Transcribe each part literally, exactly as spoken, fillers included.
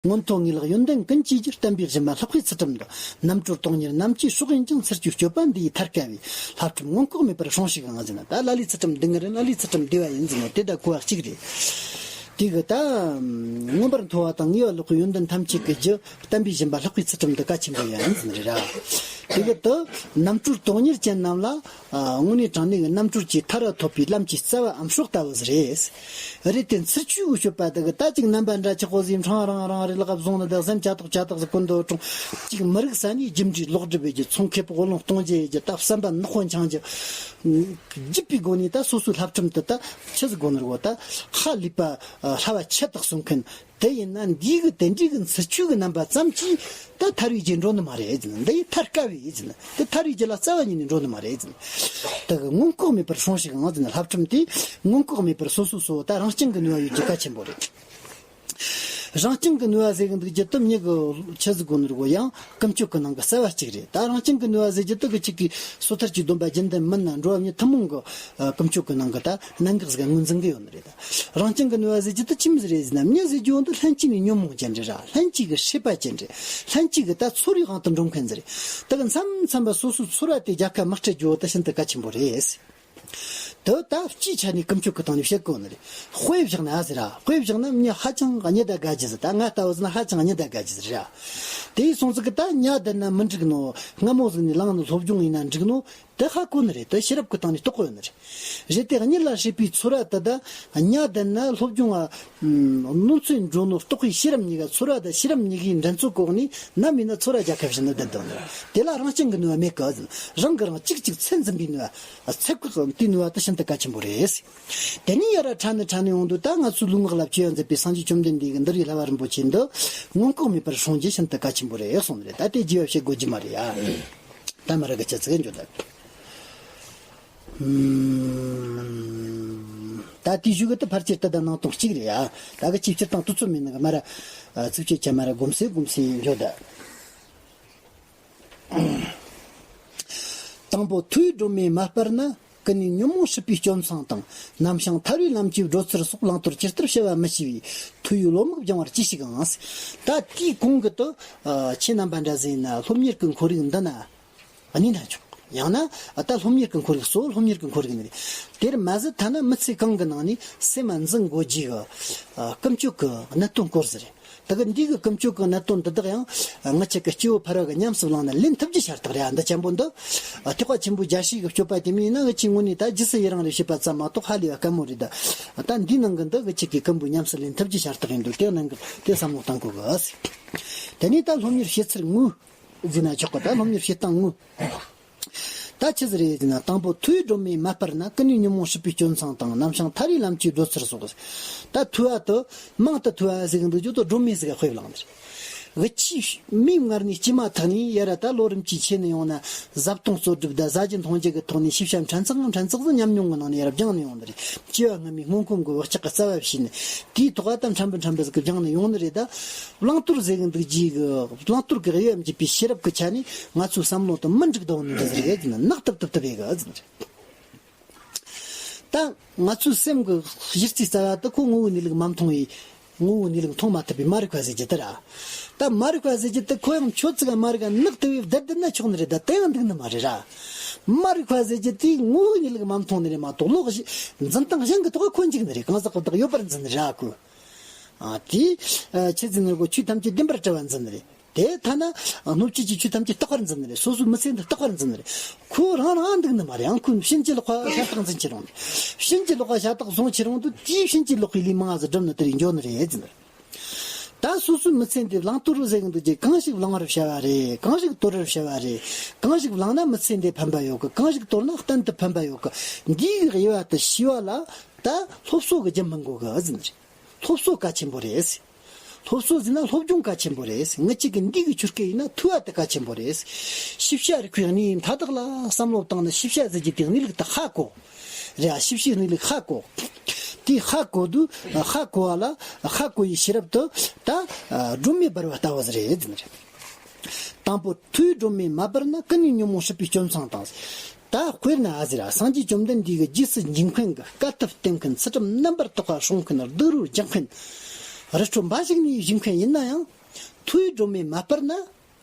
མངོན་མཐོ་ངེས་ལེགས་ཡོན་ཏན་ཀུན་གྱི་རྒྱུ། བསྟན་པའི་སྦྱིན་པ་ལྷག་པའི་ཚུལ་ཁྲིམས་དང་། རྣམ་གྲོལ་སྟོང་ཉིད་རྣམ་དཔྱོད་སྲོག་ཡིན་ཀྱང་། ཚུལ་གྱིས་སྤྱོད་པ་འདི་ཡི་མཐར་དཀའ་བས། བསླབ་ཁྲིམས་མངོན་ལྐོག་མེད་པར་སྲུངས་ཤིག་ཨང་ཟེར་ན། ད་ལ་ལའི་ཚུལ་ཁྲིམས་སྡུག་བསྔལ་རེད། ལ་ལའི་ཚུལ་ཁྲིམས་བདེ་བ་ཡིན་ཟེར་ན། དེ་ད་གོ་བ་གཅིག་རེད། དེ་གི་ད་མངོན་པར་མཐོ་བ་དང་ངེས་པ་ལེགས་པའི་ཡོན་ཏན་ཐམས་ཅད་ཀྱི་རྒྱུ། བསྟན་པའི་སྦྱིན་པ་ལྷག་པའི་ཚུལ་ཁྲིམས་འདི་གལ་ཆེན་པོ་ཡིན་ཟེར་ནི་རེད་ར། དེ་གི་ད་རྣམ་གྲོལ་སྟོང་ཉིད་ཅན་རྣམས་ལ། ཨ། དངོས་གནས་དྲང་གནས་ཀྱི་རྣམ་གྲོལ་གྱི་མཐར་ཐོབ་པའི་ལམ་གྱི་རྩ་བའམ་སྲོག་ལྟ་བུ་ཟིག་རེད། རེད་དེ་ཚུལ་འཆོས་ཀྱི་སྤྱོད་པ་དེ་གི་ད་ཅིག་རྣམ་པ་འདྲ་ཆགས་པོ་ཟིག་ཕྲེང་རིང་རིང་རེ་ལག་བཟུང་ནི་དེ་གཟན་ཅ་ཏོག་ཅ་ཏོག་ཟིག་ཀུན་ཏུ་ཀྲུང་། ཅིག་མི་རིགས་ས་ནས་རྒྱུ་འབྲས་ལོག་སྒྲུབ་བྱེད་རྒྱུ། ཚོང་ཁེ་སྤོགས་བློ་གཏོང་བྱེད་རྒྱུ། ད་བསམ་པ་ནག་པོ་འཆང་རྒྱུ། བརྒྱུད་པའི་སྒོ་ནས་ད་སོ་སོའི་བསླབ་ཁྲིམས་དེ་ད་ཆི་ཟིག་དགོས་ནི་རེད་གོ། ད་ཧ་ལས་པ་སླ་བ་ཆེ་དག་གསུང་མཁན། དེ་ཡིན་ན་འདི་གི་དེ་འདྲའི་གི་ཚུལ་འཆོས་གི་རྣམ་པ་ཙམ་གྱིས་ད་ཐར་བའི་རྒྱུར་འགྲོ་ནི་མ་རེད་ཟེར་ན། འདི་ཡི་མཐར་དཀའ་བས་ཟེར་ན། དེ་ཐར་བའི་རྒྱུ་ལ་རྩ་བ་ཉིད་ནས་འགྲོ་ནི་མ་རེད་ཟེར་ན། དེ་གི་མངོན་ལྐོག་མེད་པར་སྲུངས་ཤིག་ཨང་ཟེར་ན། བསླབ་ཁྲིམས་དེ་མངོན་ལྐོག་མེད་པར་སོ་སོ་སོ་ད་རང་སྐྱོང་གི་ནུས་པ་ཡོད་རྒྱུ་གལ་ཆེན་པོ་རེད། རང་སྐྱོང་གི་ནུས་པ་ཟེར་གི་འདུག་རྒྱུ་དེ་མྱི་གི་ཆི་ཟིག་དགོས་ནི་རེད་གོ། ཡང་ཀུན་སྤྱོད་གི་ནང་གི་རྩ་བ་གཅིག་རེད། ད་རང་སྐྱོང་གི་ནུས་པ་ཟེར་རྒྱུ་དེ་གི་གཅིག་གི་སོ་ཐར་གྱི་སྡོམ་པ་རྒྱུན་ལྡན་མིན་ན་འགྲོ་བ་མྱི་ཐུན་མོང་གི་ཨ། ཀུན་སྤྱོད་ཀྱི་ནང་གི་ད་གནད་འགག་ཟིག་ངོས་འཛིན་གི་ཡོད་ནི་རེད། ད་རང་སྐྱོང་གི་ནུས་པ་ཟེར་རྒྱུ་དེ་ཆི་མོ་ཟིག་རེད་ཟེར་ན། མྱི་ཟེར་རྒྱུ་འདི་ལྷན་སྐྱེས་ནས་ཉོན་མོངས་ཅན་རེད་ར། ལྷན་སྐྱེས་ཀྱི་སྲེད་པ་ཅན་རེད། ལྷན་སྐྱེས་ཀྱི་ད་ཚོར་བའི་དབང་དུ་འགྲོ་མཁན་ཟིག་རེད། ད་གི་མཚམས་མཚམས་པ་སོ་སོའི་ཚོར་བ་དེ་རྒྱལ་ཁ་མི་སྤྲད་རྒྱུ་བོ་དེ་ཤིན་ཏུ་གལ་ཆེན་པོ་རེད། དེ་ད་སྤྱིའི་ཆ་ནས་ཀུན་སྤྱོད་ཀྱི་སྟེང་ནས་བཤད་དགོས་ནི་རེད། དཔེ་བཞག་ན་ཨ་ཟེར་ར། དཔེ་བཞག་ན་མྱི་ཧ་ཅང་གི་གཉིད་ད་དགའ་རྒྱུ་ཟིག་ད་ང་ལྟ་བུ་ཟིག་ན་ཧ་ཅང་གི་གཉིད་ད་དགའ་རྒྱུ་ཟིག་རེད་ར། དེ་ཡིན་སོང་ཙི་གི་ད་ཉལ་བསྡད་ན་མི་འགྲིག་ནོ། སྔ་མོ་ཟིག་ནས་ལངས་ནས་སློབ་སྦྱོང་ཡིན་ན་འགྲིག་ནོ། དེ་ཧ་གོ་ནི་རེད། དེ་ཤེས་རབ་ཀྱི་སྟེང་ནས་རྟོགས་གོ་ནི་རེད། རེད་དེ་གཉིད་ལ་སྲེད་པའི་ཚོར་བ་དེ་དང་ཉལ་བསྡད་ན་སློབ་སྦྱོང་བ་ནོར་འཚོ་འགྲོ་ནོ་རྟོགས་པའི་ཤེས་རབ་གཉིས་ཀ། ཚོར་བ་དང་ཤེས་རབ་གཉིས་ཀའི་འགྲན་རྩོད་གོ་ནས་ནམ་ཡིན་ན་ཚོར་བ་རྒྱལ་ཁ་བཞེས་ནས་བསྡད་འདུག་ནི་རེད། དེ་ལ་རང་སྐྱོང་གི་ནུས་པ་མེད་གི་ཟེར། རང་གིས་རང་གཅིག་གཅིག་ཚད་འཛིན་པའི་ནུས་པ། ཚད་བཀག་དེའི་ནུས་པ་དེ་ཤིན་ཏུ་གལ་ཆེན་པོ་རེད། དེ་ནས་ཡར་ར་ཕྲ་ནས་ཕྲ་ནས་ཡོང་དུས་ད་ང་ཚོའི་ལུས་ངག་ལ་བཅོས་ཡ་མཛད་པའི་སངས་རྒྱས་བཅོམ་ལྡན་འདས་ཀྱི་འདུལ་བའི་བསླབ་པ་རིན་པོ་ཆེ་འདི་མངོན་ལྐོག་མེད་པར་སྲུང་རྒྱུ་ཤིན་ཏུ་གལ་ཆེན་པོ་རེད་གསུངས་ནི་རེད། ད་དེ་རྒྱས་པ་བཤད་དགོས་རྒྱུ་མ་རེད་ཡ། ད་མ་ར་གི་ཆ་ཚིག་འཇོག་ད། ད་དེའི་གཞུག་གི་ད་ཕལ་ཆེར་ད་ལྟ་ནང་དོན་གཅིག་རེད་ཡ། ད་གི་ཅིག་སྤྱིར་བཏང་དུས་ཚོད་མེད་ནི་གི་མ་ར། ཚིགས་བཅད་ཆ་མ་ར་སྒོམ་སེ་སྒོམ་སེ་འཇོག་ད། དང་པོ་ཐུའི་སྒྲོན་མེ་མ་སྤར་ན། ཀུན་ནས་ཉོན་མོངས་སྲིད་པའི་སྐྱོན་མཚང་དང་། ནམ་ཞིང་ཐར་བའི་ལམ་གྱི་བགྲོད་ཚུལ་སོགས། བླང་དོར་ཇི་ལྟར་བྱ་བ་མི་ཤེས་པའི། ཐུ་ཡི་བློ་མིག་སྦྱང་བར་གྱིས་ཤིག་ཨང་། ད་དེའི་གོང་གི་དུ། ཁྱེད་རྣམ་པ་འདྲ་ཟིག་ཡིན་ན་སློབ་གཉེར་གྱི་ཁོར་ཡུག་འདི་ན་གནས་ན་ཆོག། ཡང་ན་ད་སློབ་གཉེར་གྱི་ཁོར་ཡུག་གཙོ་བོ་སློབ་གཉེར་གྱི་ཁོར་ཡུག་ནི་རེད། དེར་མ་ཟད་ཐ་ན་མི་ཚེ་གང་གི་ནང་ནས་སེམས་མ་འཛིན་དགོས་རྒྱུ་གི་ཀུན་སྤྱོད་ཀྱི་གནད་དོན་སྐོར་ཟིག་རེད། ད་གི་འདི་གི་ཀུན་སྤྱོད་ཀྱི་གནད་དོན་འདི་དག་ཡང་ང་ཅག་གི་སྐྱེ་བོ་ཕལ་བ་གི་ཉམས་སུ་བླངས་ན་ལེན་ཐུབ་རྒྱུ་ཤ་སྟག་རེད་ཨ། འདི་ཅན་པོ་འདི་ཐེག་པ་ཆེན་པོའི་རྒྱལ་སྲས་ཀྱི་སྤྱོད་པ་དེ་མིན་ཡིན་ན་ང་ཅག་ངོས་ནས་ད་རྗེས་སུ་ཡི་རང་རེ་བྱེད་པ་ཙམ་མ་གཏོགས་ཧ་ལས་པ་དཀའ་མོ་རེད། ད་ད་འདིའི་ནང་གི་འདི་ང་ཅག་གི་ཀུན་པོ་ཉམས་སུ་ལེན་ཐུབ་རྒྱུ་ཤ་སྟག་ཡིན་འདུག། དེ་ནང་གི་དེ་བསམ་བློ་གཏང་དགོས་གི། དེ་ནས་ད་སློབ་གཉེར་བྱེད་ཚུལ་དངོས་ཟེར་ན་ཆོག་གི། ད་སློབ་གཉེར་བྱེད་སྟངས་དངོས། ད་ཆི་ཟིག་རེད་ཟེར་ན། དང་པོ་ཐུའི་སྒྲོན་མེ་མ་སྤར་ན། ཀུན་ནས་ཉོན་མོངས་སྲིད་པའི་སྐྱོན་མཚང་དང་། ནམ་ཞིང་ཐར་བའི་ལམ་གྱི་བགྲོད་ཚུལ་སོགས། ད་ཐུ་བ་དུ་མང་དུ་ཐུ་བ་ཟེར་གི་འདུག་རྒྱུ་དུ་སྒྲོན་མེ་ཟིག་ག་དཔེ་བླངས་ནི་རེད། འུ་ཆི་མིའི་མངལ་ནས་སྐྱེས་མ་ཐག་ནས་ཡ་ར་ད་ལོ་རིམ་གྱིས་ཆེ་ནི་ཡོང་ན། བཟའ་བཏུང་གཙོ་སྒྲུབ་དང་བཟའ་རྒྱུ་འཐུང་རྒྱུ་གི་ཐོག་ནས་ཤེས་བྱ་ཕྲན་ཚེགས་ཕྲན་ཚེགས་སུ་ཉམས་མྱོང་གི་ནང་ནས་ཡ་ར་སྦྱངས་ནི་ཡོང་ནི་རེད། སྐྱེ་བ་སྔ་མའི་སྔོན་གོམས་ཀྱི་བག་ཆགས་ཀྱི་རྩ་བ་བྱས་ནས་དེའི་ཐོག་ཨ་ད་ཕྲན་བུ་ཕྲན་བུ་ཟིག་གི་སྦྱངས་ནི་ཡོང་ནི་རེད། ད་བླང་དོར་ཟེར་གི་འདུག་རྒྱུ་གི་བླང་དོར་གི་དབྱེ་བ་འབྱེད་པའི་ཤེས་རབ་ཀྱི་ཆ་ནས་ང་ཚོའི་བསམ་བློ་དང་མི་འགྲིག་དོ་ནི་འདི་ཟེར་ཡོད་ཀྱི་ནི་ནག་ཏིབ་ཏིབ་ཏིབ་ཡོད་གི་ཟེར། ད་ང་ཚོའི་སེམས་ཀྱི་གཞི་རྩའི་རྩ་བ་དེ་ཁོ་ངོ་བོའི་གནས་ལུགས་མ་མཐོང་བའི། ངོ་བོའི་གནས་ལུགས་མཐོང་མ་ཐུབ་པའི་མ་རིག་པ་ཟེར་རྒྱུ་དེ་ར། ད་མ་རིག་པ་ཟེར་རྒྱུ་དེ་ཁོ་ཡང་ཁྱོད་ཚིག་མ་རིག་པ་ནག་ཏིབ་བདར་བསྡད་ན་ཆོག་ནི་རེད། ད་དེ་ཡང་འདུག་ནི་མ་རེད་ར། མ་རིག་པ་ཟེར་རྒྱུ་དེ་ངོ་བོའི་གནས་ལུགས་མ་མཐོང་ནི་རེད་མ་གཏོགས། བློ་གཞི་འཛིན་སྟངས་གཞན་གྱི་ཐོག་ཁོ་འཇིག་ནི་རེད། གང་ཟག་གི་བདག་ཡོད་པར་འཛིན་ནི་ར་ཁོ། ཨ་དེ། ཨ་ཆི་ཟེར་ནི་གོ། ཆོས་ཐམས་ཅད་བདེན་པར་གྲུབ་པར་འཛིན་ནི་རེད། དེ་ཐ་ན་སྣོད་བཅུད་ཀྱི་ཆོས་ཐམས་ཅད་རྟག་པར་འཛིན་ནི་རེད། སོ་སོའི་མི་ཚེ་འདི་རྟག་པར་འཛིན་ནི་རེད། ཁོ་རང་རང་འདུག་ནི་མ་རེད། ཡང་ཁོ་ཕྱིན་ཅི་ལོག་པ་ཤ་སྟག་འཛིན་གྱི་རུང་། ཕྱིན་ཅི་ལོག་པ་ཤ་སྟག་བཟུང་གྱི་རུང་དུ་དེའི་ཕྱིན་ཅི་ལོག་པའི་ལས་མང་ཟིག་སྒྲུབ་ནི་དེ་རིགས་འགྱོ་ནི་རེད་ཟེར་ནི་རེད། ད་སོ་སོའི་མི་ཚེ་འདི་བླང་དོར་ཟེར་གི་འདུག་རྒྱུ། གང་ཞིག་བླང་བར་བྱ་བ་རེད། གང་ཞིག་དོར་བར་བྱ་བ་རེད། གང་ཞིག་བླངས་ན་མི་ཚེ་འདི་ཕན་པ་ཡོད་གི། གང་ཞིག་དོར་ན་གཏན་དུ་ཕན་པ་ཡོད་གི། འདིའི་དབྱེ་བ་དེ་ཤེས་པ་ལ་ད་སློབ་གསོ་གི་རྒྱུ་མི་དགོས་གི་ཟེར་ནི་རེད། སློབ་གསོ་གལ་ཆེན་པོ་རེད། སློབ་གསོ་ཟེར་ན་སློབ་སྦྱོང་གལ་ཆེན་པོ་རེད། ངེད་ཅག་གི་འདི་གི་ཆོས་སྐད་ཡིན་ན་ཐུ་བ་དེ་གལ་ཆེན་པོ་རེད། ཤེས་བྱ་རིག་པའི་གནས་མཐའ་དག་ལ་བསམ་བློ་བཏང་ནས་ཤེས་བྱ་ཟེར་རྒྱུ་དེ་གནས་ལུགས་དེ་ཧ་གོ། རེད་ཨ། ཤེས་བྱའི་གནས་ལུགས་ཧ་གོ། དེ་ཧ་གོ་དུས་ཧ་གོ་བ་ལ་ཧ་གོ་ཡི་ཤེས་རབ་ཏུ་ད་སྒྲོན་མེ་སྦར་བ་ལྟ་བུ་ཟིག་རེད་ཟེར་ནི་རེད། དང་པོ་ཐུའི་སྒྲོན་མེ་མ་སྦར་ན། ཀུན་ནས་ཉོན་མོངས་སྲིད་པའི་སྐྱོན་མཚང་དང་། ད་དཔེར་ན་ཨ་ཟེར་ཨ། སངས་རྒྱས་བཅོམ་ལྡན་འདས་ཀྱི་རྗེས་སུ་འཇུག་མཁན་གྱི་བཀའ་ཐུབ་བསྟེན་མཁན། ཚུལ་ཁྲིམས་རྣམ་པར་དག་པ་སྲུང་མཁན། སྡིག་རུས་སྦྱང་མཁན། རི་ཁྲོད་འབའ་ཞིག་ནས་བཞུགས་མཁན་ཡིན་ན་ཡང་། ཐུ་བོའི་སྒྲོན་མེ་མ་སྤར་ན།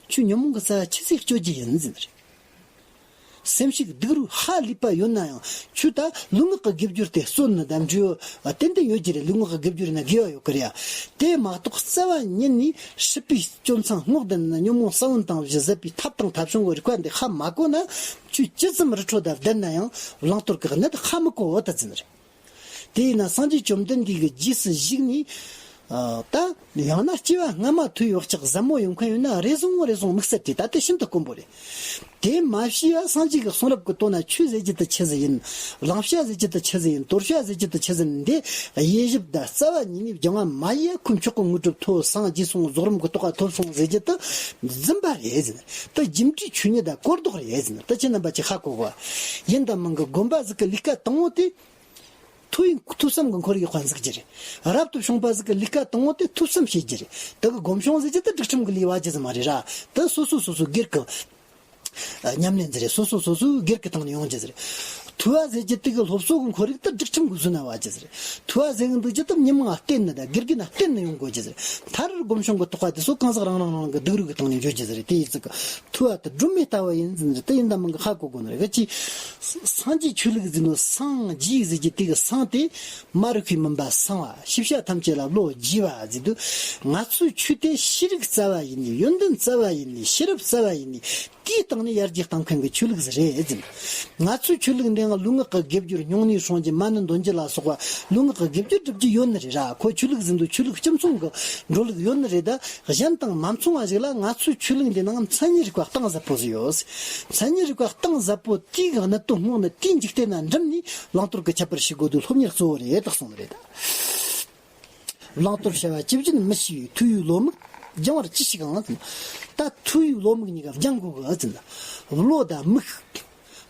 ཁྱོད་ཉོན་མོངས་ཀྱི་རྩ་བ་ཆི་ཟིག་གཅོད་རྒྱུ་ཡིན་ཟེར་ནི་རེད། སེམས་ཤུགས་སྡུག་རུས་ཧ་ལས་པ་ཡོད་ན་ཡང་། ཁྱོད་ད་ལུས་ངག་གི་དགེ་སྦྱོར་དེ་བརྩོན་ནི་དང་འབྲས་བུ་ཏན་ཏན་ཡོད་ཀྱི་རེད། ལུས་ངག་གི་དགེ་སྦྱོར་ཡིན་ན་དགེ་བ་ཡོད་ཀྱི་རེད་ཡ། དེ་མ་གཏོགས་རྩ་བ་ཉིད་ནས་སྲིད་པའི་སྤྱོད་མཚམས་སྔོག་བདུན་ན་ཉོན་མོངས་ས་བོན་དང་བཞི་ཟད་པའི་ཐབས་དང་ཐབས་བྱུང་གི་རིགས་པ་འདི་ཧ་མ་གོ་ན། ཁྱོད་ཇི་ཙམ་རི་ཁྲོད་དུ་བསྡད་ན་ཡང་བླང་དོར་གྱི་གནད་ཧ་མི་གོ་བོ་ད་ཟེར་ནི་རེད། དེས་ན་སངས་རྒྱས་བཅོམ་ལྡན་འདས་ཀྱི་རྗེས་སུ་ཞུགས་ནས། ཨ། ད་ཡང་ན་སྐྱེ་བ་སྔ་མ་ཐོས་ཡོད་ཀྱག་ཟབ་མོ་ཡོང་མཁན་ཡོད་ན། རེ་ཟུང་རེ་ཟུང་དམིགས་བསལ་གྱིས་ད་ལྟ་ཤིན་ཏུ་དཀོན་པོ་རེད། དེ་མ་ཤེས་པ་སངས་རྒྱས་ཀྱི་གསུང་རབ་ཀྱི་དོན་ན་ཆོས་ཟེར་རྒྱུ་དེ་ཆི་ཟིག་ཡིན། བླང་བྱ་ཟེར་རྒྱུ་དེ་ཆི་ཟིག་ཡིན། དོར་བྱ་ཟེར་རྒྱུ་དེ་ཆི་ཟིག་ཡིན། འདི་དབྱེ་ཞིབ་དང་རྩ་བ་ཉིད་ནས་སྦྱང་བ་མ་ཡེ་ཁོ་མཆོག་གི་དངོས་གྲུབ་ཐོབ་སངས་རྒྱས་སོང་། རྫོགས་རིམ་གྱི་རྟོགས་པ་ཐོབ་སོང་ཟེར་རྒྱུ་དེ་རྫུན་པ་རེད་ཟེར། དེ་རྒྱུ་འབྲས་ཆོས་ཉིད་དང་གོ་ལྡོག་རེད་ཟེར། དེ་ཁྱེད་རྣམ་པ་ཅིག་ཧ་གོ་དགོས། ཡིན་དང་མིན་གྱི་དགོན་པ་ཟིག་གི་ལས་ཀ་དང་པོ་དེ། ཐུགས་ཡིན་ཐུགས་བསམ་གྱི་ཁོར་ཡུག་པ་འཛུགས་རྒྱུ་རེད། རབ་ཏུ་བྱུང་བ་ཟིག་གི་ལས་ཀ་དང་པོ་དེ་ཐུགས་བསམ་བྱེད་རྒྱུ་རེད། དེ་གི་སྒོམ་བྱུང་ཟེར་རྒྱུ་དེ་སྒྲིག་ཁྲིམས་ཀྱི་ལས་བ་རྒྱུ་ཟིག་མ་རེད་ར། དེ་སོ་སོ་སོ་སོའི་སྒེར་གྱི་ཉམས་ལེན་ཟིག་རེད། སོ་སོ་སོ་སོའི་སྒེར་གྱི་སྟེང་ནས་ཡོང་རྒྱུ་ཟིག་རེད། ཐུབ་པ་ཟེར་རྒྱུ་དེ་གི་སློབ་གསོ་གི་ཁོར་ཡུག་དེ་སྒྲིག་ཁྲིམས་ཀྱི་བཟོ་ན་བ་རྒྱུ་ཟིག་རེད། ཐུབ་པ་ཟེར་གི་འདུག་རྒྱུ་དེ་མི་མང་ང་བརྟེན་ནས་དང་དགེ་རྒན་ན་བརྟེན་ནས་ཡོང་དགོས་རྒྱུ་ཟིག་རེད། མཐར་སྒོམ་བྱུང་གི་རྟོགས་པ་དེ་ཚོ་གང་ཟག་རང་རང་རང་གི་སྡུག་རུས་ཀྱི་སྟེང་ནས་འཇོག་རྒྱུ་ཟིག་རེད། དེ་ཡི་ཚིག་གི་ཐུབ་པ་དེ་སྒྲོན་མེ་ལྟ་བུ་ཡིན་ཟེར་ནི་རེད། དེ་ཡིན་དང་མིན་གྱི་ཧ་གོ་དགོས་ནི་རེད། ག་ཅི། སངས་རྒྱས་ཆོས་ལུགས་ཟེར་ནོ། སངས་རྒྱས་ཟེར་རྒྱུ་དེ་གི་སངས་དེ་མ་རིག་པའི་མུན་པ་སངས་པ། ཤེས་བྱ་ཐམས་ཅད་ལ་བློ་རྒྱས་པ་ཟེར་དུས། ང་ཚོའི་ཆོས་དེ་ཤེས་རིག་རྩ་བ་ཡིན་ནི། ཡོན་ཏན་རྩ་བ་ཡིན་ནི། ཤེས་རབ་རྩ་བ་ཡིན་ནི། དེའི་སྟེང་ནས་ཡར་རྒྱས་གཏང་མཁན་གྱི་ཆོས་ལུགས་ཟིག་རེད་ཟེར། ང་ཚོའི་ཆོས་ལུགས་འདི་ཡང་ལུས་ངག་གི་དགེ་སྦྱོར་སྨྱུང་གནས་སྲུང་རྒྱུ། མ་ཎི་འདོན་རྒྱུ་ལ་སོགས་པ་ལུས་ངག་གི་དགེ་སྦྱོར་སྒྲུབ་རྒྱུ་ཡོད་ནི་རེད་ར། ཁོ་ཆོས་ལུགས་ཟེར་དུས་ཆོས་ལུགས་སྤྱི་མཚུངས་ཀྱི་འགྲོ་ལུགས་ཡོད་ནི་རེད། ད་གཞན་དང་མ་མཚུངས་པ་ཞིག་ལ་ང་ཚོའི་ཆོས་ལུགས་འདི་ནང་མཚན་ཉིད་རིག་པ་གཏིང་ཟབ་པོ་ཟིག་ཡོད། མཚན་ཉིད་རིག་པ་གཏིང་ཟབ་པོ་དེའི་གི་གནད་དོན་སྔོག་ནས་དེའི་འཇིག་རྟེན་ན་འགྲིམ་ནས་བླང་དོར་གྱི་ཁྱད་པར་ཤེས་དགོས་དུས་སློབ་གཉེར་གཙོ་བོ་རེད་དག་གསུངས་ནི་རེད། ད་བླང་དོར་བྱ་བ་ཇི་བཞིན་མི་ཤེས་པའི་ཐུ་བོའི་བློ་མིག་སྦྱང་བར་ཅི་ཞིག་ཨང་ཟེར། ད་ཐུ་བོའི་བློ་མིག་གཉིས་ཀ་སྦྱང་དགོས་གི་ཟེར། བློ་དང་མིག་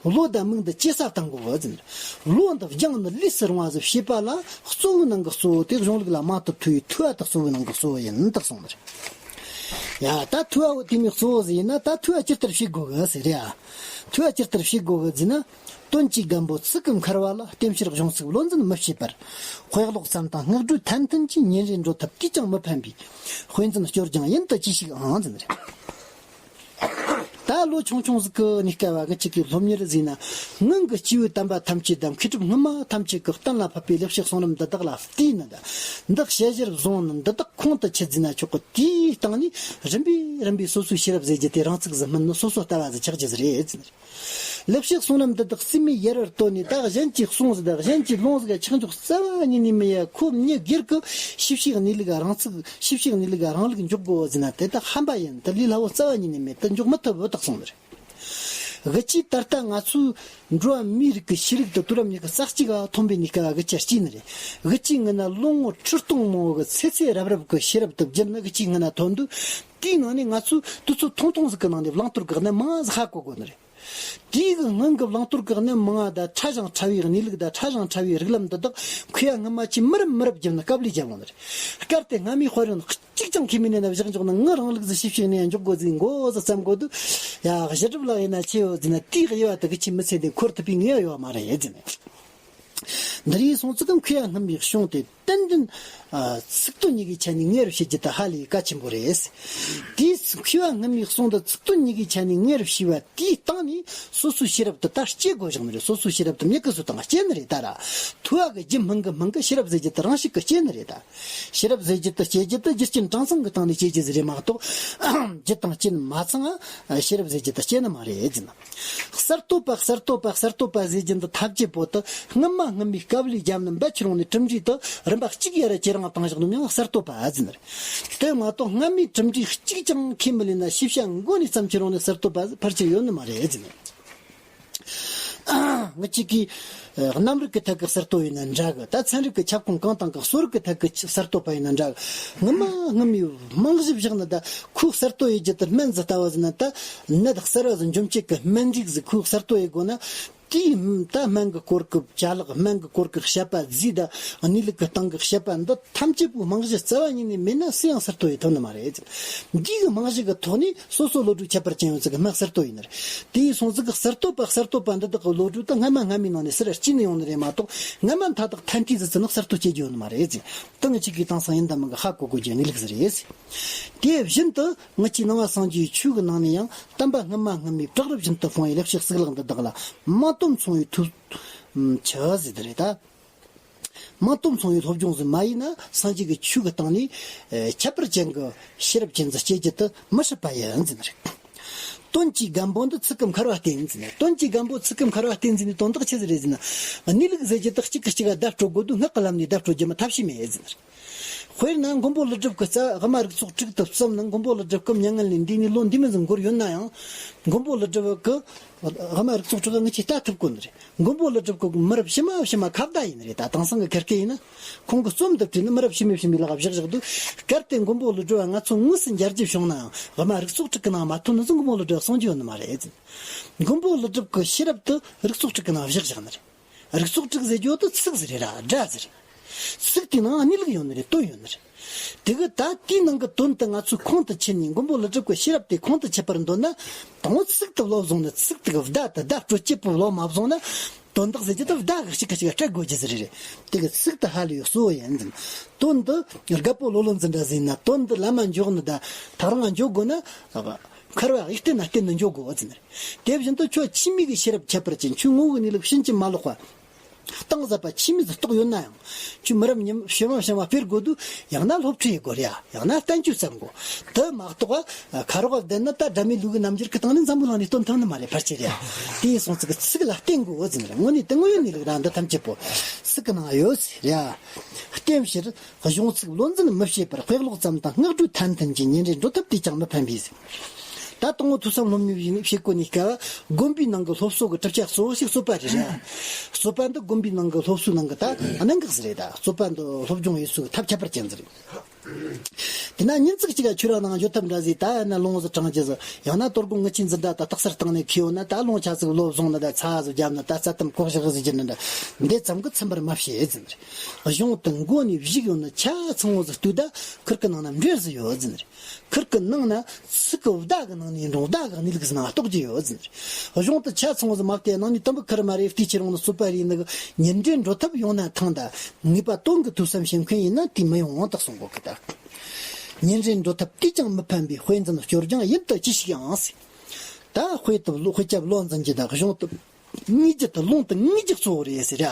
བློ་དང་མིག་འདི་ཇེ་ཟབ་གཏང་དགོས་གི་ཟེར། བློ་འདི་སྦྱང་ནི་ལས་སུ་རུང་བ་ཟིག་བྱེད་པ་ལ་གཙོ་བོའི་ནང་གི་གཙོ་བོ་དེ་གཞུང་ལུགས་ལ་མང་དུ་ཐུག་པའི་ཐུ་བ་དེ་གཙོ་བོའི་ནང་གི་གཙོ་བོ་ཡིན་དག་གསུངས་ནི་རེད། ཡ། ད་ཐུ་བ་བོ་དེ་མོའི་གཙོ་བོ་ཟིག་ཡིན་ན། ད་ཐུ་བ་ཇི་ལྟར་བྱེད་དགོས་གི་ཟེར་ཡ། ཐུ་བ་ཇི་ལྟར་བྱེད་དགོས་གི་ཟེར་ན། དོན་གྱི་སྒམ་པོ་ཚིག་གི་མཁར་བ་ལ། ལྟེམ་ཕྱིར་གཞུང་ཚིག་བློ་འཛིན་མི་བྱེད་པར། དཔེ་ཀློག་ཙམ་དང་སྔགས་བགྲོས་ཐན་ཐུན་གྱིས། ཉིན་རེ་འགྲོ་ཐབས་དུས་ཀྱང་མི་ཕན་པའི། དཔེ་འཛིན་སྐྱོར་སྦྱང་ཡིན་དུ་ཅི་ཞིག་ཨང་ཟེར་ནི་རེད། ད་ལོ་ཆུང་ཆུང་ཟིག་གི་གནས་སྐབས་བ་གི་ཅིག་གི་སློབ་གཉེར་ཟིན་ན། སྔོན་གྱི་སྐྱེས་བུ་དམ་པ་ཐམས་ཅད་དང་མཁས་གྲུབ་སྔོན་མ་ཐམས་ཅད་ཀྱིས་གཏན་ལ་ཕབ་པའི་ལེགས་བཤད་གསུང་རབ་འདི་དག་ལ་བལྟས་ནི་དང་། འདི་དཔྱད་གཞིར་བཟུང་ནི། འདི་དག་ཁོང་དུ་ཆུད་ཟིན་ན་ཆོག་གི། དེའི་སྟེང་ནས་རིམ་པས་རིམ་པས་སོ་སོའི་ཤེས་རབ་ཟེར་རྒྱུ་དེ་རང་ཚུགས་སུ་སྨིན་ནི། སོ་སོ་ལྟ་བ་ཟིག་ཆགས་རྒྱུ་ཟིག་རེད་ཟེར། ལེགས་བཤད་གསུང་རབ་འདི་དག་རྩིས་མེད་ཡལ་བར་བཏོན་ནས། ད་གཞན་གྱི་གསུང་ཟིག་དང་གཞན་གྱི་ལུང་ཟིག་ག་ཆགས་འཇོག་རྩ་བ་ཉིད་ནས་མི་ཡེ། ཁོ་མྱི་སྒེར་གྱི་ཤེས་བྱའི་གནས་ལུགས་རང་ཚུགས། ཤེས་བྱའི་གནས་ལུགས་རང་ལུགས་འཇོག་དགོས་ཟེར་ན། དེ་དག་ཧམ་པ་ཡིན། དེ་ལས་སླ་བོ་རྩ་བ་ཉིད་ནས་མེད། དེ་འཇོག་མི་ཐུབ་བོ་དག་གསུངས་ནི་རེད། གི་ཅི་ད་ལྟ་ང་ཚོའི་འགྲོ་བ་མིའི་རིགས་ཀྱི་ཤེས་རིག་དང་དུས་རབས་གཉིས་ཀྱི་ས་གཅིག་ག་ཐོན་པའི་གནས་སྐབས་གི་ཅི་སྐྱེས་ནི་རེད། གི་ཅི་སྔོན་ན་ལོ་ངོ་ཁྲི་སྟོང་མང་བོ་གི་ཚེ་ཚེ་རབས་རབས་ཀྱི་ཤེས་རབ་དེ་བརྒྱུད་ནས་གི་ཅི་སྔོན་ན་ཐོན་དུས། དེའི་ནང་ནས་ང་ཚོས་དུས་ཚོད་ཐུང་ཐུང་ཟིག་གི་ནང་ནས་བླང་དོར་གི་གནད་མང་ཟིག་ཧ་གོ་དགོས་ནི་རེད། དེའི་གི་སྔོན་གི་བླང་དོར་གི་གནད་མང་ང་དང་ཕྲ་ཞིང་ཕྲ་བའི་གནས་ལུགས་དང་ཕྲ་ཞིང་ཕྲ་བའི་རིགས་ལམ་འདི་དག་མཁས་པ་སྔ་མ་ཆོས་མི་རབས་མི་རབས་བརྒྱུད་ནས་དཀའ་ལས་བརྒྱབ་ཡོང་ནི་རེད། སྐབས་དེ་སྔ་མའི་དཔར་རིན་གཅིག་ཀྱང་མཁས་མི་ནས་ན་བཞག་འཇོག་ན། ང་རང་ལུགས་སུ་ཤེས་བྱའི་གནས་འཇོག་དགོས་ཟིག་མགོ་ཟིག་བརྩམས་དགོས་དུས། ཡ། གཞི་གྲུབ་ལགས་ཡིན་ན་ཆེ་བོ་ཟིག་ན། དེའི་དབྱེ་བ་དེ་གི་ཆེས་མི་ཚེ་འདི་འཁོར་ཐུབ་པའི་ངེས་ཡོད་མ་རེད་ཟེར་ནས། འདི་རིགས་སོང་ཙི་གམ་མཁས་པ་སྔ་མའི་གཞུང་དེ་ཏན་ཏན་ཚིག་དོན་གཉིས་ཀའི་ཆ་ནས་ངེས་རུ་བྱེད་རྒྱུ་དེ་ཧ་ལས་གལ་ཆེན་པོ་རེད། དེས་མཁས་པ་སྔ་མའི་གསུང་དེ་ཚིག་དོན་གཉིས་ཀའི་ཆ་ནས་ངེས་རུ་བྱས་པ་དེའི་སྟེང་ནས་སོ་སོའི་ཤེས་རབ་དེ་ད་སྐྱེ་དགོས་བཞག་ནི་རེད། སོ་སོའི་ཤེས་རབ་དེ་མྱུ་གུ་སོ་དང་སྐྱེ་ནི་རེད་ད་ར། ཐུ་བ་གི་རྒྱུ་སྨིན་གི་སྨིན་གི་ཤེས་རབ་ཟེར་རྒྱུ་དེ་རང་བཞིན་གི་སྐྱེ་ནི་རེད་ད། ཤེས་རབ་ཟེར་རྒྱུ་དེ་སྐྱེ་རྒྱུ་དེ་རྒྱུ་རྐྱེན་གྲངས་ཚང་གི་སྟེང་ནས་སྐྱེ་རྒྱུ་ཟིག་རེད་མ་གཏོགས། རྒྱུ་དང་རྐྱེན་མ་ཚང་ང་ཤེས་རབ་ཟེར་རྒྱུ་དེ་སྐྱེ་ནི་མ་རེད་ཟེར་ན། གསར་གཏོད་པ། གསར་གཏོད་པ། གསར་གཏོད་པ་ཟེར་རྒྱུ་འདི་ཐབས་ཇུས་པོ་དེ་སྔོན་མ་སྔོན་མའི་དཀའ་ལས་བརྒྱབ་ནས་འབད་ཁྱེར་ཡོང་ནས་གྲུབ་འབྲས་དེ་རིམ་པ་གཅིག་ཡར་ཁྱེར་ཡོང་བཏང་བཞག་ནི་ཡང་གསར་གཏོད་པ་ཟེར་ནི་རེད། དེ་མ་གཏོགས་སྔ་མའི་གྲུབ་འབྲས་གཅིག་ཀྱང་ཁས་མི་ལེན་ན། ཤེས་བྱ་མགོ་ནས་བརྩམས་ཁྱེར་ཡོང་ནས་གསར་གཏོད་པ་ཕལ་ཆེར་ཡོད་ནི་མ་རེད་ཟེར་ནི། ང་གཅིག་གིས་ཨ་གནམ་རིག་གི་ཐད་ཀྱི་གསར་གཏོད་ཡིན་ན་འདྲ་གི། ད་ཚན་རིག་གི་ཁྱབ་ཁོངས་གང་དང་གང་། གསོ་རིག་གི་ཐད་ཀྱི་གསར་གཏོད་པ་ཡིན་ན་འདྲ་གི། སྔོན་མ་སྔོན་མའི་རྨང་གཞི་བཞག་ན། ད་ཁོས་གསར་གཏོད་ཡེད་རྒྱུ་དེ་སྨན་ཟིག་ལྟ་བུ་ཟིག་ན། ད་ནད་གསར་བ་ཟིག་འཇོམས་བྱེད་ཀྱི་སྨན་རིགས་ཟིག་ཁོས་གསར་གཏོད་ཡེད་དགོས་ན། དེའི་ད་སྨན་གྱི་སྐོར་གྱི་ཅ་ལག། སྨན་གྱི་སྐོར་གྱི་བཤད་པ། རྫས་དང་གནས་ལུགས་ཀྱི་སྟེང་གི་བཤད་པ་འདི་ཐམས་ཅད་པོའི་རྨང་གཞི་རྩ་བ་ཉིད་ནས་མེད་ན་སུ་ཡང་གསར་གཏོད་ཡེ་ཐུབ་ནི་མ་རེད། འདི་གི་རྨང་གཞི་གི་ཐོག་ནས་སོ་སོ་བློ་གྲོས་ཁྱད་པར་ཅན་ཡོད་ཚད་ཀྱི་སྨན་གསར་གཏོད་ཡིན་ནི་རེད། དེ་ཡིན་སོང་ཙང་གི་གསར་གཏོད་པ་གསར་གཏོད་པ་འདི་དག་གི་བློ་གྲོས་དེ་སྔ་མ་སྔ་མའི་ནང་ནས་ཟུར་ར་བརྩིས་ནས་ཡོང་ནི་རེད་མ་གཏོགས། སྔ་མ་མཐའ་དག་ཐན་ཐིག་ཟིག་ཙམ་ནི་གསར་གཏོད་བྱེད་རྒྱུ་ཡོད་ནི་མ་རེད། དེ་ངེད་ཅག་གིས་དེང་སང་ཡིན་དང་མིན་གྱི་ཧ་གོ་དགོས་རྒྱུའི་གནས་ལུགས་ཟིག་རེད། དེ་བཞིན་དུ་ངེད་ཀྱི་ནང་པ་སངས་རྒྱས་ཆོས་ཀྱི་ནང་ནས་ཡང་བསྟན་པ་སྔ་མ་སྔ་མའི་བྲག་རི་བཞིན་དུ་སྤུངས་པའི་ལེགས་བཤད་གཙུག་ལག་འདི་དག་ལ་མ་སྟོབས་མཚུངས་པའི་ཐུགས་ཆུ་ཟེར་དེ་རེད་ད། མ་སྟོབས་མཚུངས་པའི་སློབ་སྦྱོང་ཟིག་མ་ཡིན་ན་སངས་རྒྱས་ཀྱི་ཆོས་ཀྱི་སྟེང་ནས་ཨེ་ཁྱད་པར་ཅན་གྱི་ཤེས་རབ་ཅན་ཟིག་སྐྱེ་རྒྱུ་དེ་མི་སྲིད་པ་ཡིན་ཟེར་ནི་རེད། དོན་གྱི་སྒམ་པོ་འདི་ཚིག་གི་མཁར་བ་བརྟེན་ཟེར་ནས། དོན་གྱི་སྒམ་པོ་ཚིག་གི་མཁར་བ་བརྟེན་ཟེར་ནས་དོན་དག་ཆི་ཟིག་རེད་ཟེར་ན། གནས་ལུགས་ཟེར་རྒྱུ་དེ་གཅིག་གིས་གཅིག་ག་བརྡ་སྤྲོད་དགོས་དུས་སྔགས་ཀྱི་ལམ་ནས་བརྡ་སྤྲོད་རྒྱུ་མ་ཐབས་ཤེས་མེད་ཟེར་ནི་རེད། དཔེར་ན་མགོན་པོ་ཀླུ་སྒྲུབ་ཀྱི་རྩ། དབུ་མ་རིགས་ཚོགས་དྲུག་ཏུ་བརྩམས་ནས་མགོན་པོ་ཀླུ་སྒྲུབ་ཀྱི་མྱ་ངན་ལས་འདས་ནས་ལོ་འདི་མོ་ཟིག་འགོར་ཡོད་ན་ཡང་། མགོན་པོ་ཀླུ་སྒྲུབ་ཀྱི་དབུ་མ་རིགས་ཚོགས་དྲུག་ག་ངེད་ཀྱིས་ལྟ་ཐུབ་དགོས་ནི་རེད། མགོན་པོ་ཀླུ་སྒྲུབ་ཀྱི་མི་རབས་ཕྱི་མ་ཕྱི་མ་ཁ་བརྡ་ཡིན་ནི་རེད། ད་དེང་སང་གི་ཁེར་སྐད་ཡིན་ན། ཁོང་གི་རྩོམ་འདི་བྲིས་ནས་མི་རབས་ཕྱི་མ་ཕྱི་མའི་ལག་བཞག་བཞག་དུས། གལ་ཏེ་མགོན་པོ་ཀླུ་སྒྲུབ་ང་ཚོ་དངོས་སུ་མཇལ་རྒྱུ་བྱུང་ནའང་། དབུ་མ་རིགས་ཚོགས་དྲུག་གི་ནང་མ་ཐོན་ནི་ཚོ་མགོན་པོ་ཀླུ་སྒྲུབ་གསུང་རྒྱུ་ཡོད་ནི་མ་རེད། མགོན་པོ་ཀླུ་སྒྲུབ་ཀྱི་ཤེས་རབ་དེ་རིགས་ཚོགས་དྲུག་གི་ནང་བཞག་བཞག་ནི་རེད། རིགས་ཚོགས་དྲུག་ཟེར་རྒྱུ་དེ་ཚིག་ཟིག་རེད་ར། སྒྲ་ཟིག་རེད། ཚིག་དེའི་ནང་གནས་ལུགས་ཡོད་ནི་རེད། དོན་ཡོད་ནི་རེད། དེ་གི་ད་དེའི་ནང་གི་དོན་དེ་ང་ཚོས་ཁོང་དུ་ཆུད་ནས། མགོན་པོ་ཀླུ་སྒྲུབ་ཀྱི་ཤེས་རབ་དེ་ཁོང་དུ་ཆུད་པར་འདོད་ན། དང་པོ་ཚིག་དེ་བློ་བཟུང་ནས། ཚིག་དེ་གི་བརྡ་དེ་བརྡ་སྤྲོད་བྱེད་པོ་བློ་མ་བཟུང་ན། དོན་དག་ཟེར་རྒྱུ་དེ་བརྡ་གི་གཅིག་གིས་གཅིག་སྤྲད་དགོས་རྒྱུ་ཟིག་རེད། དེ་གི་ཚིག་དེ་ཧ་ལས་པའི་གཙོ་བོ་ཡིན་ཟིན། དོན་དེ་རྒད་པོ་ལོ་ལོན་ཟིག་འདྲ་ཟིག་ཡིན་ན། དོན་དེ་ལམ་མ་འཇོག་ནི་དང་ཐག་རིང་ང་འཇོག་དགོས་ན། མཁར་བ་ཡིག་བརྟན་ན་བརྟན་ནས་འཇོག་དགོས་ཟིན། དེ་བཞིན་དུ་ཁྱོད་ཕྱི་མའི་གི་ཤེས་རབ་ཁྱད་པར་ཅན། ཁྱོད་ངོ་བོའི་གནས་ལུགས་ཕྱིན་ཅི་མ་ལོག་པ། གཏིང་ཟབ་པ་ཆི་མོ་ཟིག་རྟོགས་ཡོད་ན་ཡང་། ཁྱོད་མི་རབས་ཉི་ཕྱི་མ་ཕྱི་མ་སྤེལ་དགོས་དུས། ཡང་ན་སློབ་ཁྲིད་ཡེད་དགོས་རེད་ཡ། ཡང་ན་བསྟན་བཅོས་བརྩམ་དགོས། དེ་མ་གཏོགས་ཁ་རོག་ག་བསྡད་ན་ད་སྒྲ་མི་ལུག་གི་རྣམ་འགྱུར་གི་སྟེང་ནས་འཛམ་བུ་གླིང་ནས་སྟོན་ཐུབ་ནི་མ་རེད། ཕལ་ཆེར་ཡ། དེ་ཡིན་སོང་ཙང་གི་ཚིག་ལ་བརྟེན་དགོས་ཟེར་ནི་རེད། དངོས་གནས་དེ་དངོས་ཡོད་གནས་ལུགས་ར། འདི་ཐམས་ཅད་པོ་ཚིག་གི་ནང་ཡོད་ཟེར་ཡ། བརྟེན་ཕྱིར་གཞུང་ཚིག་བློ་འཛིན་མི་བྱེད་པར། དཔེ་ཀློག་ཙམ་དང་སྔགས་བགྲོས་ཐན་ཐུན་གྱི། ཉིན་རེ་འགྲོ་ཐབས་དེས་ཀྱང་མི་ཕན་པས་ཟེར། ད་དང་པོ་ཐོས་བསམ་སློབ་གཉེར་བྱེད་གོ་ནི་སྐབས། དགོན་པའི་ནང་གི་སློབ་གསོ་གི་གྲུབ་ཆ་གཙོ་བོ་ཞིག་རྩོད་པ་རེད་ར། རྩོད་པ་འདི་དགོན་པའི་ནང་གི་སློབ་གསོའི་ནང་གི་ད་གནད་འགག་ཟིག་རེད། ད་རྩོད་པ་འདི་སློབ་སྦྱོང་ཡེད་སའི་ཐབས་ཁྱད་པར་ཅན་ཟིག་རེད། དེ་ན་ཉིན་ཙིག་ཅིག་ག་ཆོས་ར་ནང་འགྱོ་ཐབས་འདྲ་ཟིག་ད་ཡང་ན་ལུང་ཟིག་དྲངས་རྒྱུ་ཟིག་ཡང་ན་དོལ་པོ་ངུ་ཆོ་འཛིན་གྲྭ་ད་རྟགས་གསལ་སྟེང་ནས་ཁྱེར་ཡོང་ན། ད་ལུང་ཆ་ཟིག་བློ་བཟུང་ནི། ད་ཚ་ཟིག་བརྒྱབ་ནི། ད་རྩ་གཏམ་གོ་བཞག་ཟིག་བྱེད་ནི་འདྲ། འདི་ཙམ་གིས་ཚིམ་པར་མ་བྱེད་ཟེར་ནི་རེད། གཞུང་དེ་མགོ་ནས་བཞུགས་ཡོང་ནི་ཆ་ཚང་བོ་ཟིག་ལྟོས། ད་ཁུར་གི་ནང་ན་འགྲོས་ཟིག་ཡོད་ཟེར་ནི་རེད། ཁུར་གི་ནང་ན་ཚིག་གི་བརྡ་གི་ནང་ནས་འགྲོ། བརྡ་གི་གནས་ལུགས་ཟིག་ནང་རྟོགས་རྒྱུ་ཡོད་ཟེར་ནི་རེད། གཞུང་དེ་ཆ་ཚང་བོ་ཟིག་མ་བལྟས་ནང་ནས་དུམ་བུ་ཁུར་མ་རེད། བལྟས་ཁྱེར་ཡོང་ནི་རྩོད་པ་རེད། ནི་གི་ཉིན་རེ་འགྲོ་ཐབས་ཡོང་ན་ཐང་། ད་ངེས་པ་དོན་གྱི་ཐོས་བསམ་བྱེད་མཁན་ཡིན་ན་དེ་མི་ཡོང་དག་གསུང་གོ་གི། ད་ཉིན་རེ་འགྲོ་ཐབས་དེས་ཀྱང་མི་ཕན་པའི། དཔེ་འཛིན་སྐྱོར་སྦྱང་ཡུན་དུ་ཅི་ཞིག་ཨང་ཟེར། ད་དཔེ་དེ་བློ། དཔེ་ཆ་བློ་འཛིན་རྒྱུ་དང་གཞུང་དེ་ངེས་རྒྱུ་དེ། ལུང་དེ་ངེས་རྒྱུ་གཙོ་བོ་རེད་ཟེར་ཡ།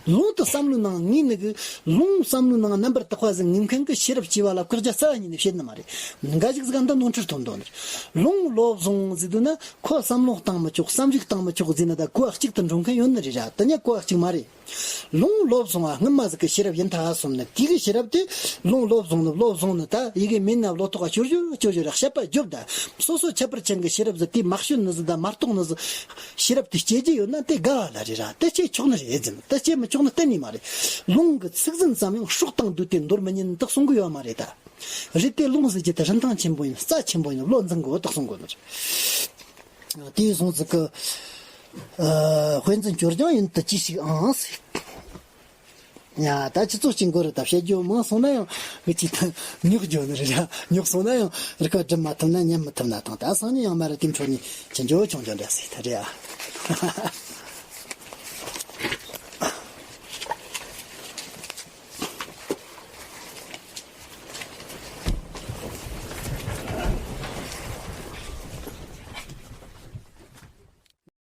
ལུང་དེ་བསམ་བློའི་ནང་ངེས་ནི་གི། ལུང་བསམ་བློའི་ནང་རྣམ་པར་དག་པ་ཟིག་ངེས་མཁན་གི་ཤེས་རབ་སྐྱེ་བ་ལ་བཀག་རྒྱ་རྩ་བ་ཉིད་ནས་བྱེད་ནི་མ་རེད། འགའ་ཞིག་ཟིག་ག་འདི་ནོར་འཁྲུལ་ཐོན་འདུག་ནི་རེད། ལུང་བློ་བཟུང་ཟེར་དུས་ན་ཁོ་བསམ་བློ་བཏང་མི་ཆོག། བསམ་གཞིག་བཏང་མི་ཆོག་ཟེར་ནི་ད་གོ་བ་གཅིག་ཏུ་འགྲོ་མཁན་ཡོད་ནི་རེད་ར། དེ་ནས་གོ་བ་གཅིག་མ་རེད། ལུང་བློ་བཟུང་བ་སྔོན་མ་ཟིག་གི་ཤེས་རབ་ཡིན་ཐལ་སོམ་ནི། དེ་གི་ཤེས་རབ་དེ་ལུང་བློ་བཟུང་ནི། བློ་བཟུང་ནི་ད་ཡི་གེ་མེད་ན་བློ་ཐོག་ག་སྐྱོར་སྐྱོར་སྐྱོར་སྐྱོར་ར་བཤད་པ་རྒྱོབ། ད་སོ་སོ་ཁྱད་པར་ཅན་གི་ཤེས་རབ་ཟིག་དེ་མ་ཤོད་ནི་ཟིག་ད་མ་རྟོགས་ནི་ཟིག་ཤེས་རབ་དེ་སྐྱེ་རྒྱུ་ཡོད་ན་དེ་དགའ་བ་ལ་རེད་ར། དེ་སྐྱེ་ཆོག་ནི་རེད་ཟེར། དེ་སྐྱེ་མི་ཆོག་ནི་གཏན་ནས་མ་རེད། ལུང་གི་ཚིག་ཟིན་ཙམ་ཡང་སྲོག་དང་བསྡོས་ཏེ་འདོར་མི་ཉན་དག་གསུང་གི་ཡོད་མ་རེད་ད། རེད་དེ་ལུང་ཟེར་རྒྱུ་དེ་རིན་ཐང་ཆེན་པོ་ཡིན། རྩ་ཆེན་པོ་ཡིན། བློ་འཛིན་དགོས་དག་གསུང་གོ་ནི་རེད། དེ་སོང་ཙི་གི། ཨ། དཔེ་འཛིན་སྐྱོར་སྦྱང་ཡུན་དུ་ཅི་ཞིག་ཨང་ཟེར། ཡ། ད་ཁྱེད་ཚོ་གཅིག་མགོ་རེ་ད་བཤད་རྒྱུ་མང་སོང་ན་ཡང་འུ་ཅིག་ད་རྙོག་རྒྱུ་ནི་རེད་ཡ། རྙོག་སོང་ན་ཡང་རིག་པ་སྒྲིམ་མ་ཐུབ་ན་ཉན་མི་ཐུབ་ན་ཐང་། ད་སང་ཉིན་ཡང་མ་རེད་དེ་འཕྲོ་ནས་ཅི་འཇོག་ཆུང་ཆུང་འདྲ་ཟེར་ད་རེད་ཡ།